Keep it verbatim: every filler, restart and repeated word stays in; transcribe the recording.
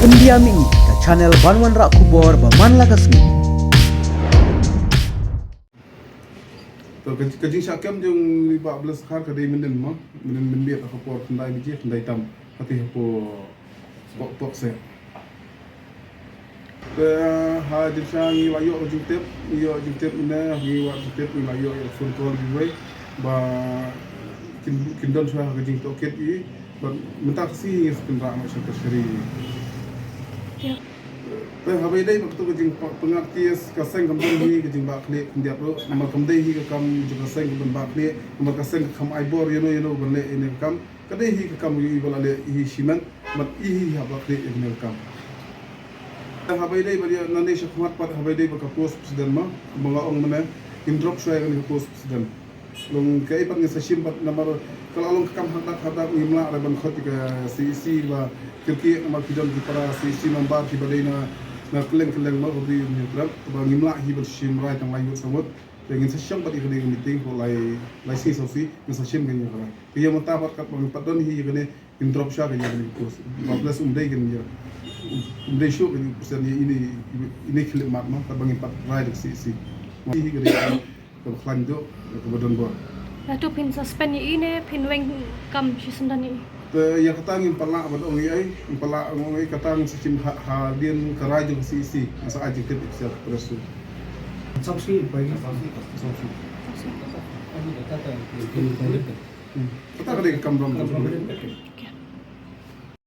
India Mini, ka channel ban wanrah khubor ba man la ka sngi. To ka, ka jingshah kem jong i Bah Blessed Dkhar ka dei mynnin mo, mynnin mynmiet ha ka por khyndai baje, khyndai tam, ha ti hapoh pok pok se. Te ha jingshah ngi la ïoh ka jingtip, ngi ïoh jingtip ne, ngi ïoh jingtip, ngi la ïoh ïa phone call iwei ba kin, kin don shuwa ha ka jingtohkit i, bad mynta ka sngi ngi sa kynrah noh sha ka shari. Te haba ïadei bad kato ka jingpyngngad case, ka seng kam don hi ka jingbah khlieh khyndiat ruh, namar kam dei hi ka kam jong ka seng ka ban bah khlieh, namar ka seng ka kham ai bor ïano ïano ban leh ïa kane ka kam. Ka dei hi ka kam ïa i ba la leh hi shimet, bad i hi hap bah khlieh ïa kane ka kam. Te haba ïadei bad ïa nangne shakhmat pat haba ïadei bad ka post president mo, kumba nga ong mynne, ngin drop shuwa ïa kane ka post president. Long kaei pat ngin sa shim pat namar ka la long ka kam hakhmat hakhmat, ngim lah re ban khot ïa ka C E C ba kyrkieh namar ki don ki para C E C member kiba dei na, na kylleng kylleng mo, ka Bri u Hynñiewtrep, kaba ngim lah hi ban shim rai tang lai ngut saw ngut. Te ngin sa shong pat ïa kane ka meeting hapoh lai, lai sngi saw sngi, ngin sa shim kane ka rai. Te ïa mynta pat katba ngim pat don hi ïa kane, ngin drop shuwa kane ïa kane ka post. Bah Blessed um dei kane ïa, um dei shuh kane ka post ïa ine, ine i khyllipmat mo, katba ngim pat rai da ka C E C. Hi hi kane kaba khlaiñ duh, kaba don bor. Lada phin suspend ïa i ne phin weng kam shisyndon ïa i? Te ïa kata ngim pat lah ban ong ei ei, ngim pat lah ong ei, kata ngin sa shim ha, hadien ka rai jong ka C E C, ngin sa ai jingtip ïa ka press. Saw sngi, bai ngi saw sngi. Saw sngi. Hmm. Kata ka dei ka kam ram.